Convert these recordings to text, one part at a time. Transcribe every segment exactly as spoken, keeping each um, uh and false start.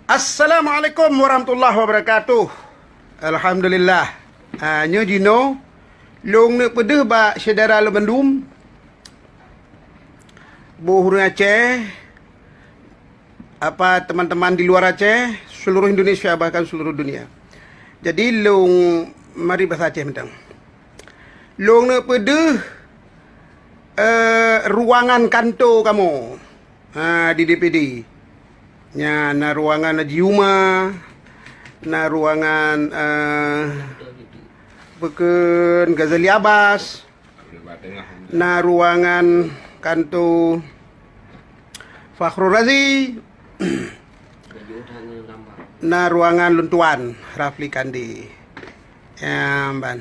Assalamualaikum warahmatullahi wabarakatuh. Alhamdulillah. Ah, nyoe jinoe lôn neuk peudeuh bak syedara lôn bandum, boh ureuëng Aceh, apa teman-teman di luar Aceh, seluruh Indonesia bahkan seluruh dunia. Jadi lôn mari bahasa Aceh mantong. Lôn neuk peudeuh, eh, ruangan kanto kamoe, ha, di D P D. Nya na ruangan Haji Uma, na ruangan, eh, peue kheun, Ghazali Abbas, na ruangan kanto Fakhrul Razi, na ruangan lôn tuan Rafli Kandi. Ya, ban.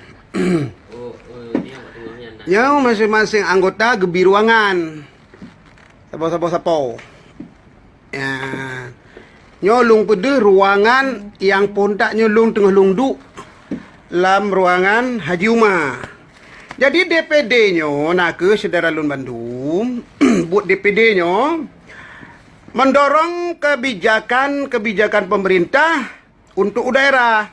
Nyoe masing-masing anggota geubri ruangan. Saboh-saboh sapo. Ya. Nyoe lôn peudeuh ruangan nyang phôn that nyoe lôn teungoh lôn duek lam ruangan Haji Uma. Jadi D P D nyoe na kheueh syedara lôn bandum, buet D P D nyoe mendorong kebijakan-kebijakan pemerintah untuk u daerah.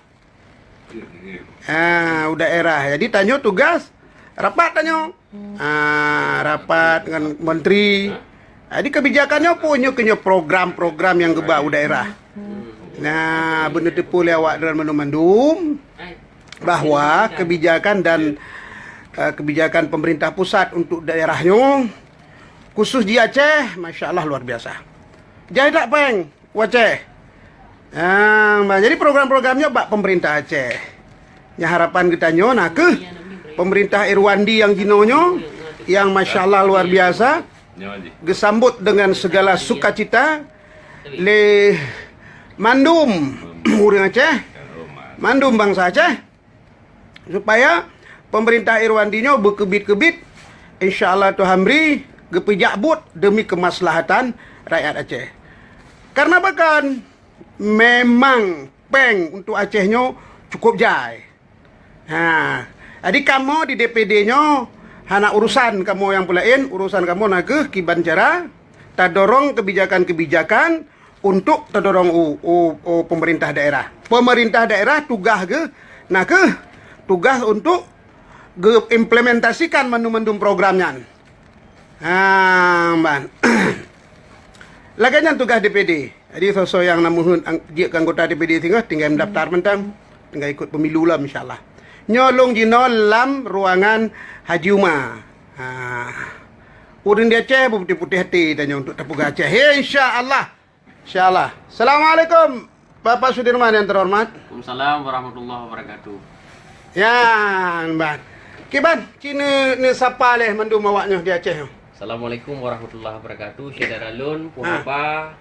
Ah, u daerah. Jadi tanyoe tugas rapat tanyoe. Ah, rapat ngon menteri. Jadi kebijakan nyoe pun nyoe keu nyoe program-program nyang geuba u daerah. Nah, beuneuteupeu lé awak droen mandum-mandum bahwa kebijakan dan, eh, kebijakan pemerintah pusat untuk daerah nyoe, khusus di Aceh, masya Allah luar biasa. Jai that péng u Aceh. Ah, bah, jadi program-program nyoe bak pemerintah Aceh. Nyang harapan geutanyoe na kheueh pemerintah Irwandi nyang jinoe nyoe, nyang masya Allah luar biasa, geusambot dengan segala sukacita lé mandum ureuëng Aceh, mandum bansa Aceh. Supaya pemerintah Irwandi nyoe beukeubiet-keubiet, insya Allah Tuhan bri geupeujak buet demi kemaslahatan rakyat Aceh. Karena bahkan memang péng untuk Aceh nyoe cukup jai. Ha, jadi kamoe di D P D nyoe hana urusan kamoe nyang peulaén, urusan kamoe na kheueh kiban cara tadorong kebijakan-kebijakan untuk tadorong u, u, u pemerintah daerah. Pemerintah daerah tugaih geuh na kheueh tugaih untuk geuimplementasikan mandum-mandum program nyan. Ha, ban. Lagée nyan tugaih D P D. Jadi soe-soe nyang na meuheuet ang-, jeuet keu anggota D P D singoh tinggai meudaftar mantong, tinggai ikot pemilu lom insya Allah. Nyoe lôn jinoe lam ruangan Haji Uma. Ha. Ureuëng di Aceh beuputéh-putéh até tanyoe untuk tapeugah Aceh. Insya Allah. Insya Allah. Assalamualaikum, Bapak Sudirman yang terhormat. Waalaikumsalam warahmatullahi wabarakatuh. Ya, ban. Kiban, ci neu-, neusapa lé mandum awak nyoe di Aceh. Assalamualaikum warahmatullahi wabarakatuh. Syedara lôn, peue haba?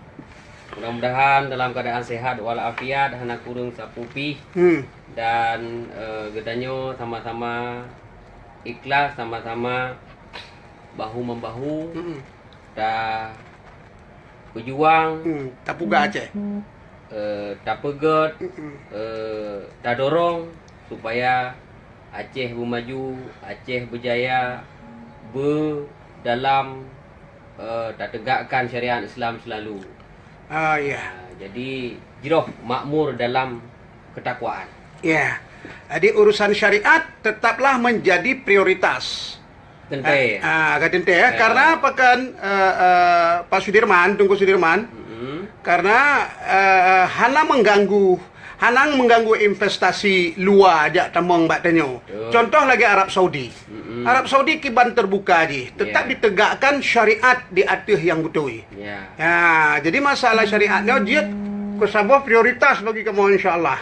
Mudah-mudahan dalam keadaan sehat walafiat, hana kureueng sapeue pih. Hmm. Dan, eh, geutanyoe sama-sama ikhlas, sama-sama bahu-membahu. Hmm. Ta peujuang, hmm, tapeugah Aceh, eh, tapeugét, hmm, eh, tadorong supaya Aceh beumaju, Aceh beujaya, beu dalam, eh, tateugakkan syariat Islam selalu. Ah, ya. Ah, jadi jroh makmur dalam ketakwaan. Ya. Jadi urusan syariat tetaplah menjadi prioritas. Teuntée. Ah, ah, ka teuntée, ya. Ya. Karena apa kan, eh, eh, Pak Sudirman, Teungku Sudirman? Mm-mm. Karena, eh, hana mengganggu, hana mengganggu investasi luar jak tamong bak tanyoe. Betul. Contoh lagi Arab Saudi. Mm-mm. Arab Saudi kiban terbuka jih, tetap, ya, ditegakkan syariat di ateueh nyang beutôi. Ya. Ya, jadi masalah syariat nyoe jeuet keu saboh prioritas bagi kamoe insya Allah.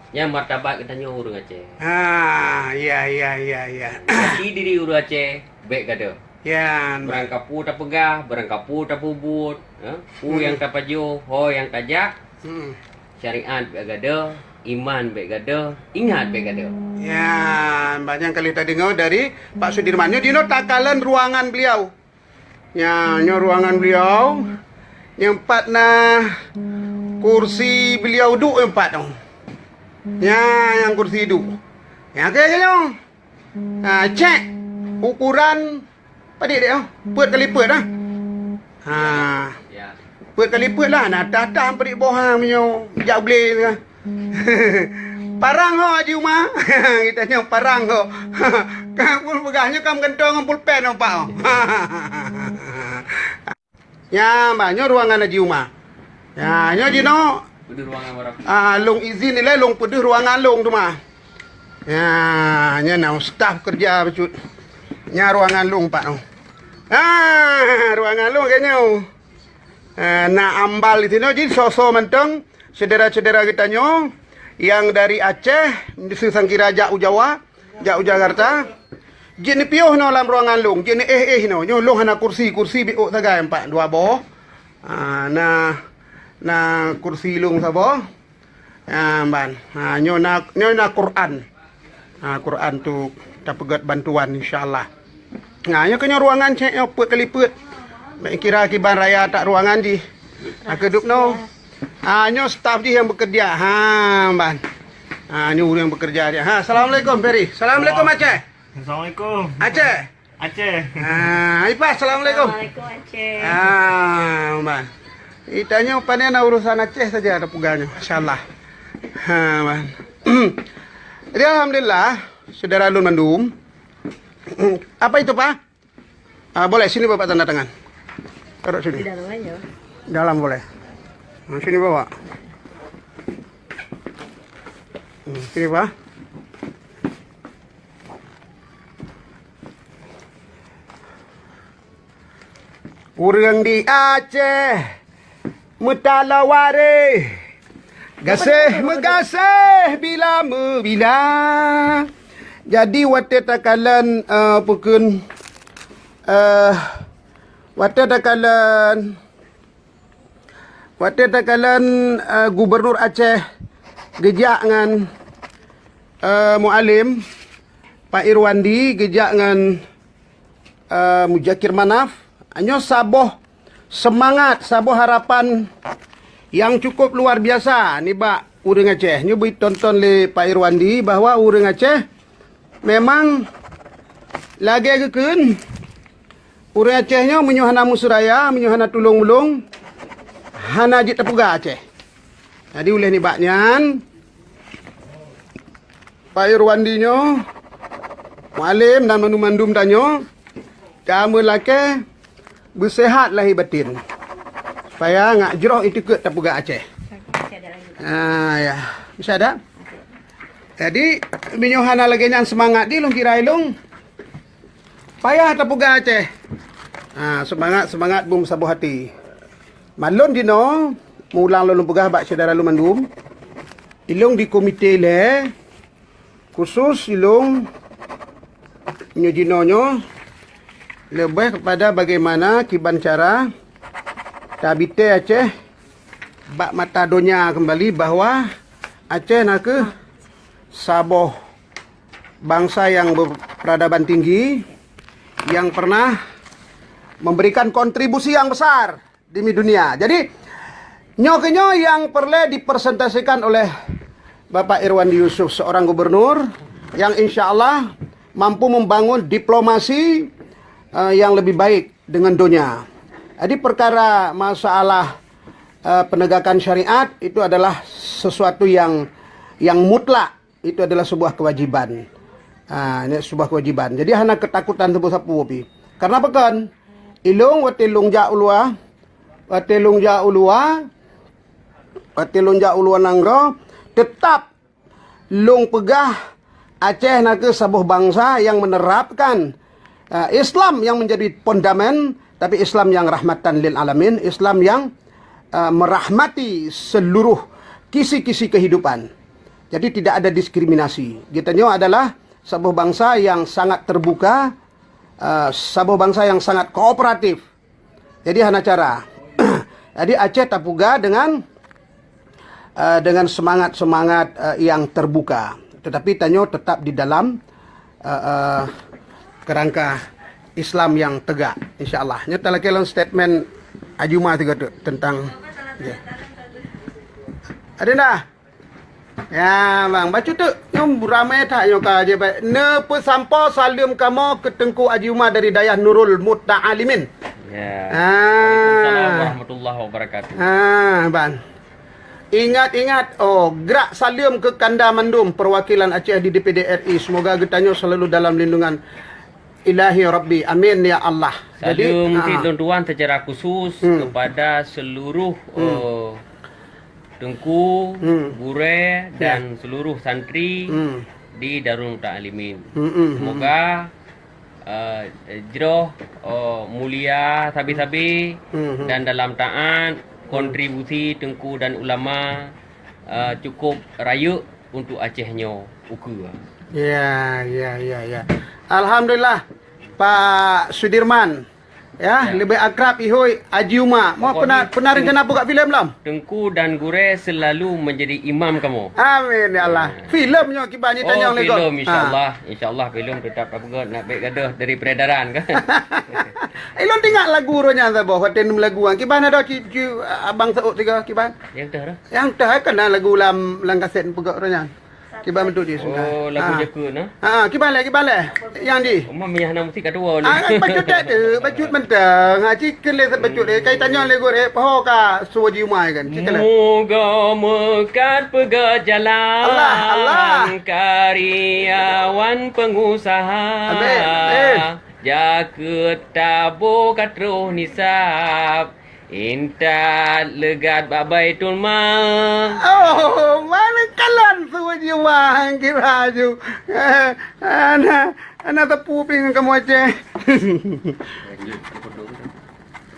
Nyan martabat geutanyoe ureuëng Aceh. Ha, ya, ya, ya, ya. Jati diri ureuëng Aceh bék gadôh. Ya, barang ka peue tapeugah, barang ka peue tapeubuet, eh, peue, hmm, nyang tapajoh, ho nyang tajak, hmm, syariat bék gadôh, iman bék gadôh, ingat bék gadôh. Ya, banyak kali tadeungoe dari Pak Sudirman. Nyoe jinoe takalon ruangan beliau. Nya, nyoe ruangan beliau. Nyang pat na kursi beliau duek nyang pat nyoe. Nya, nyang kursi duek. Nya, keu nyoe. Ha, cek ukuran padit dek, oh. Peuet kali peuet, ah. Ha. Ya. Peuet kali peuet lah, na tah-tah peurik boh ha meunyoe jak u glé teuh. Parang ho Haji Uma. Geutanyoe parang ho. Ka pun peugah nyoe ka meugantoe ngon pulpen ho pak ho. Nyan bah, nyoe ruangan Haji Uma. Ya, nyoe jinoe. Peudeuh ruangan barang. Ah, lôn izin ilée lôn peudeuh ruangan lôn teuma. Ya, nyan na staf keureuja bacut. Nyan ruangan lôn pat nyoe. Ah, ruangan lôn keu nyoe. Ah, na ambal di sinoe jih soe-soe mantong syedara-syedara geutanyoe nyang dari Aceh, sangkira jak u Jawa, jak u Jakarta. Jeuet neupiôh inoe lam ruangan lôn, jeuet neuéh-éh inoe. Nyoe lôn hana kursi, kursi biôk sagai empat dua boh. Ah, na, na kursi lôn saboh. Ah, ban. Ah, nyoe na, nyoe na Quran. Ah, Quran tu tapeugét bantuan insya Allah. Ah, nyoe keuh nyoe ruangan cék nyoe peuet kali peuet. Bèk kira kiban raya that ruangan jih. Ah, keudeup nyoe. Ah, nyoe staf jih nyang beukeureuja. Ha, ban. Ah, nyoe ureueng beukeureuja dia. Ha, assalamualaikum Ferry. Assalamualaikum Aceh. Assalamualaikum. Aceh. Aceh. Ah, Ipas, assalamualaikum. Waalaikumsalam. Ah, man. Itanyoe pane na urusan Aceh saja ada peugah nyoe, insyaallah. Ha, man. Jadi alhamdulillah, saudara lôn mandum. Apa itu, Pak? Ah, boleh sini Bapak tanda tangan. Taruh sini. Di dalam aja. Dalam boleh. Nah, sini Bapak. Hmm, sini, Pak. Ureueng di Aceh meutaloe waréh, gaséh meugaséh bila meubila. Jadi watée takalon, eh, peukheun, eh, watée takalon Watée takalon, eh, Gubernur Aceh geujak ngon, eh, Mualem, Pak Irwandi geujak ngon, eh, Muzakir Manaf, nyoe saboh seumangat, saboh harapan nyang cukup luar biasa nibak ureueng Aceh. Nyoe beutonton lé Pak Irwandi bahwa ureueng Aceh memang lagée geukheun, ureueng Aceh nyoe meunyoe hana meusuraya, meunyoe hana tulông-meulông, hana jeuet tapeugah Aceh. Jadi, uleh nibak nyan, Pak Irwandi nyoe, Mualem dan mandum-mandum tanyoe, ka meulakée beuseuhat lahé batin, supaya ngat jroh itikeuet tapeugah Aceh. Ah, ya. Bisa dak? Jadi, meunyoe hana lagée nyan seumangat jih, lôn kira ilông payah tapeugah Aceh. Ha, seumangat, seumangat, beumeusaboh até. Malôn jinoe, meuulang lôn peugah bak syedara lôn mandum, ilông di komite lhée, khusos ilông nyoe jinoe nyoe leubeh kepada bagaimana kiban cara tabitée Aceh bak mata donya keumbali bahwa Aceh na kheueh saboh bansa nyang berperadaban tinggi, nyang pernah memberikan kontribusi nyang besar di dunia. Jadi, nyoe keuh nyoe nyang peureulée dipresentasikan oleh Bapak Irwandi Yusuf, seorang gubernur yang insya Allah mampu membangun diplomasi, eh, yang lebih baik dengan donya. Jadi, perkara masalah, eh, penegakan syariat itu adalah sesuatu yang, yang mutlak, itu adalah sebuah kewajiban. Ha, ini sebuah kewajiban. Jadi, hana keutakutan sapeue-sapeue pih. Karena apa kan? Ilông watée lông jak u luwa, watée lông jak u luwa, watée lông jak u luwa nanggroe, teutap lông peugah Aceh na kheueh saboh bansa nyang menerapkan, eh, Islam yang menjadi fondamen, tapi Islam yang rahmatan lil alamin, Islam yang, eh, merahmati seluruh kisi-kisi kehidupan. Jadi tidak ada diskriminasi. Geutanyoe adalah saboh bansa yang sangat terbuka, eh, saboh bansa yang sangat kooperatif. Jadi hana cara. Jadi Aceh tapeugah dengan, eh, dengan semangat-semangat, eh, yang terbuka. Tetapi tanyoe tetap di dalam, eh, eh, kerangka Islam yang tegak, insya Allah. Nyoe talakée lom statement Haji Uma sigoe teuk tentang, ya. Ada dah? Ya, bang, bacut teuk. Nyoe ramé that nyoe ka jeuet. Neupeusampoe saleuem kamoe keu Teungku Haji Uma dari Dayah Nurul Muta'alimin. Ya. Ah. Waalaikumsalam warahmatullahi wabarakatuh. Ah, ban. Ingat-ingat, oh, gerak saleuem keu kanda mandum perwakilan Aceh di D P D R I. Semoga geutanyoe selalu dalam lindungan Ilahi Rabbi. Amin ya Allah. Jadi, saleuem ah, ti lôn tuan secara khusus hmm, kepada seluruh, hmm, eh, teungku, hmm, gurée, ya, dan seluruh santri, hmm, di Darul Muta'allimin. Hmm, hmm, hmm. Semoga eh, jroh, eh, mulia sabe-sabe, hmm, hmm, dan dalam taat, hmm, kontribusi teungku dan ulama, eh, cukup rayeuk untuk Aceh nyoe ukeue. Ya, ya, ya, ya. Alhamdulillah, Pak Sudirman. Ya, ya, lebih akrab ihôi Haji Uma. Mau pokok pernah, jih pernah rencana buka filem lom? Teungku dan gurée selalu menjadi imam kamu. Amin ya Allah. Ya. Filem nyoe kiban ni. Oh, tanyong lego filem, insya Allah. Ha. Insya Allah filem tetap apa nak baik gadoh dari peredaran kan. Eh, lôn teuingat lagu roh nyan saboh, watèe nem lagu. Kiban ada ci, ci, abang Saud tiga kiban. Yang teuh dah. Yang teuh kan lagu lam, lam kaset pegok roh nyan. Kiban beutôi di sebelah. Oh, lagu jaku nah. Ha, kiban lé, kiban lé. Yang di. Uma miyah na musik ka tuwo ni. Ah, bacut tak tu, bacut mentang. Ha, ci keu lé bacut deh. Kai tanyong lé gurée, eh, poho ka suwa ji umai kan. Ci keu lé. Moga meukat peugah jalan. Allah, Allah. Karyawan pengusaha. Amin, amin. Jakeuet tabo ka troh nisab. Intat leugat bak Baitul Mal. Oh, mana kalan suwa jiwa kira ju. Ana, ana tepu pih ngon kamoe Aceh.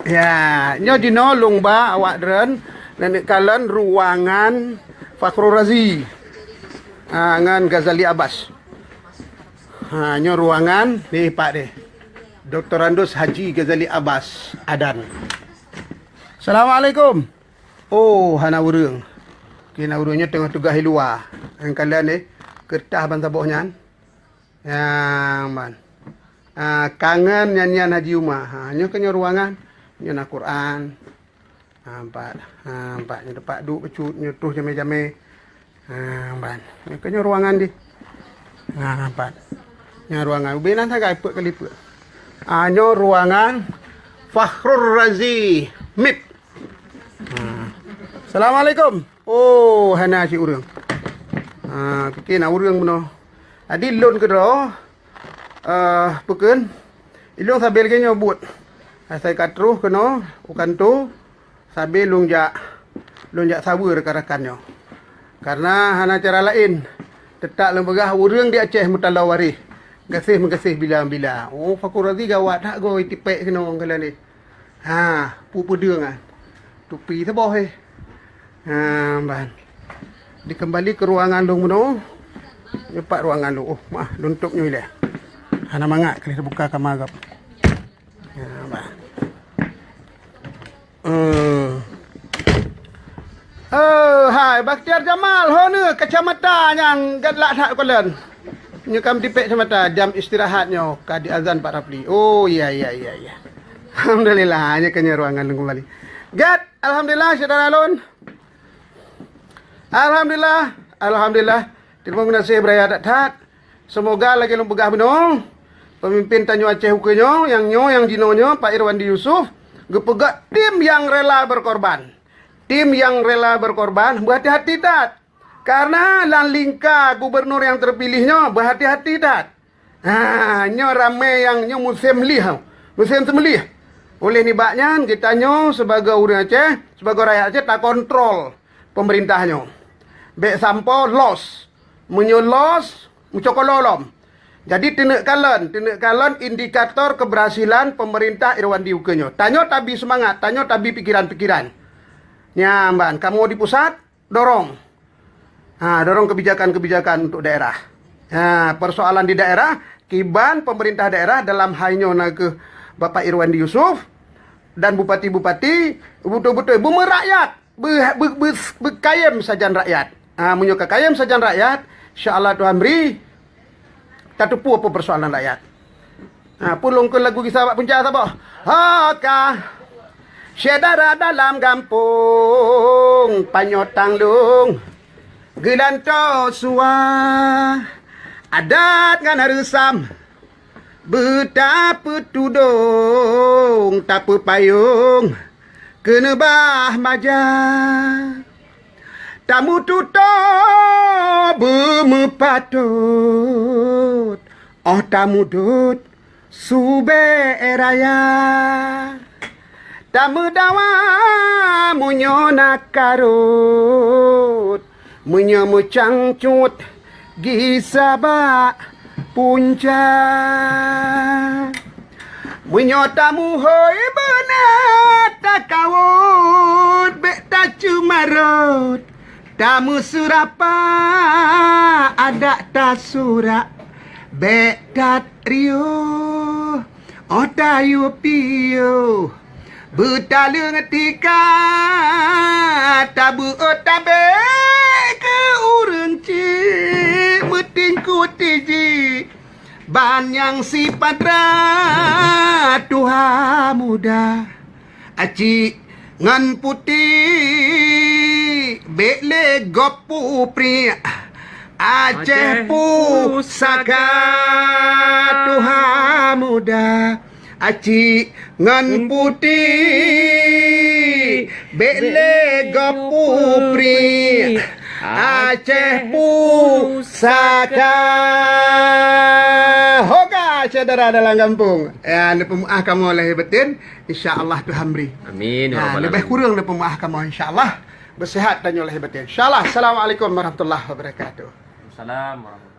Ya, nyoe jinoe lôn ba awak droen, neuneuk kalon ruangan Fakhrul Razi. Ha, ngon Ghazali Abbas. Ha, nyoe ruangan ni, Pak, deh. Doktorandus Haji Ghazali Abbas, Adan. Assalamualaikum. Oh, hana ureueng. Kena ureueng nyoe teungoh tugaih di luwa. Nyang kalon, eh, keureutah ban saboh nyan. Nyang ban. Ah, kangen nyanyian Haji Uma. Ha, nyoe keuh nyoe ruangan. Nyoe na Quran. Ha, empat. Ha, empat. Nyoe teumpat duek bacut, nyoe troh jamé-jamé. Ha, ban. Nyoe keuh nyoe ruangan jih. Ha, empat. Nyoe ruangan. Ubé nan sagai peuet kali peuet. Ha, nyoe ruangan Fakhrul Razi, mip. Ha. Assalamualaikum. Oh, hana cit ureueng. Ha, pike na ureueng bunoe. Jadi lôn keudroe, eh, peukeuh, ilôn sabe lagèe nyoe buet. Asai ka troh keunoe u kanto, sabe lôn jak, lôn jak saweue rakan-rakan nyoe. Karena hana cara laén, teutap lôn peugah ureueng di Aceh meutalô waréh, gaséh meugaséh bila-bila. Oh, Fakhrul Razi gawat that goe tipék keunoe keulan nyoe. Ha, peue peudeueng nyan. Tupi saboh, eh. Ha, ban. Dikembali ke ruangan lôn bunoe. Nyoe pat ruangan lôn. Oh, maah, lôn tôp nyoe ilèe. Hana mangat keu lheueh buka kama gob. Ha, ban. Hmm. Oh, hai, Bakhtiar Jamal, ho nyoe kacamata nyang galak that kalon. Nyoe ka meutipék kacamata, jam istirahat nyoe ka diazan Pak Rapli. Oh, iya, iya, iya, iya. Alhamdulillah, nyoe keuh nyoe ruangan lôn keumbali. Gét, alhamdulillah, syedara lôn. Alhamdulillah, alhamdulillah. Teurimong geunaséh beuraya that-that. Seumoga lagèe lôn peugah bunoe, peumimpén tanyoe Aceh ukeue nyoe, nyang nyoe, nyang jinoe nyoe, Pak Irwandi Yusuf, geupeugah tim nyang rela berkorban. Tim nyang rela berkorban, beuhati-hati that. Karena lam lingka gubernur nyang teupiléh nyoe, beuhati-hati that. Ha, nyoe ramé nyang nyoe musém lieh, musém seumeulih. Oleh nibak nyan, geutanyoe sibagoe ureueng Aceh, sibagoe rakyat Aceh, takontrol peumeurintah nyoe. Bèk sampoe los. Meunyoe los, meucokolo lom. Jadi, teuneuk kalon, teuneuk kalon indikator keberhasilan peumeurintah Irwandi ukeue nyoe. Tanyoe tabi seumangat, tanyoe tabi pikiran-pikiran. Nyan ban, kamoe di pusat, dorong. Ha, dorong kebijakan-kebijakan untuk daerah. Ha, persoalan di daerah, kiban peumeurintah daerah dalam hal nyoe na keuh Bapak Irwandi Yusuf dan bupati-bupati, beutôi-beutôi beumeurakyat. Be-, be-, be-, beukayém sajan rakyat. Ha, meunyoe ka kayém sajan rakyat, insya Allah Tuhan bri, tateupeue peue persoalan rakyat. Ha, pulông keu lagu gisa bak punca saboh. Ho ka, syedara dalam gampông, panyöt tanglông, geulantoe suwa, adat ngon hareuem. Beutapeutudong, tapeupayong, keuneubah maja. Tameututoe beumeupatot, óh tamudot subée raya. Tameudawa meunyoe na karot, meunyoe meucangcut gisa bak punca. Meunyoe tamuhôi beuna takawot, bék taceumarot, tameuseurapa adak tasurak, bék that riôh, óh tayue piôh. Beutaleueng tika, tabeuôt tabé keu ureuëng cik, meutingku tiji ban nyang sipat ra tuha muda. Acik ngon puti, bék lé gob pupriek, Aceh pusaka tuha muda. Acik ngon puti, bék lé gob pupriek, Aceh pusaka. Hoga syedara dalam gampông. Ya, neupeumeuáh kamoe lahé batin, insya Allah Tuhan bri. Amin, ya rabbal alamin. Leubeh kureueng neupeumeuáh kamoe, insya Allah. Beuseuhat tanyoe lahé batin. Insya Allah. Assalamualaikum warahmatullahi wabarakatuh. Waalaikumsalam warahmatullahi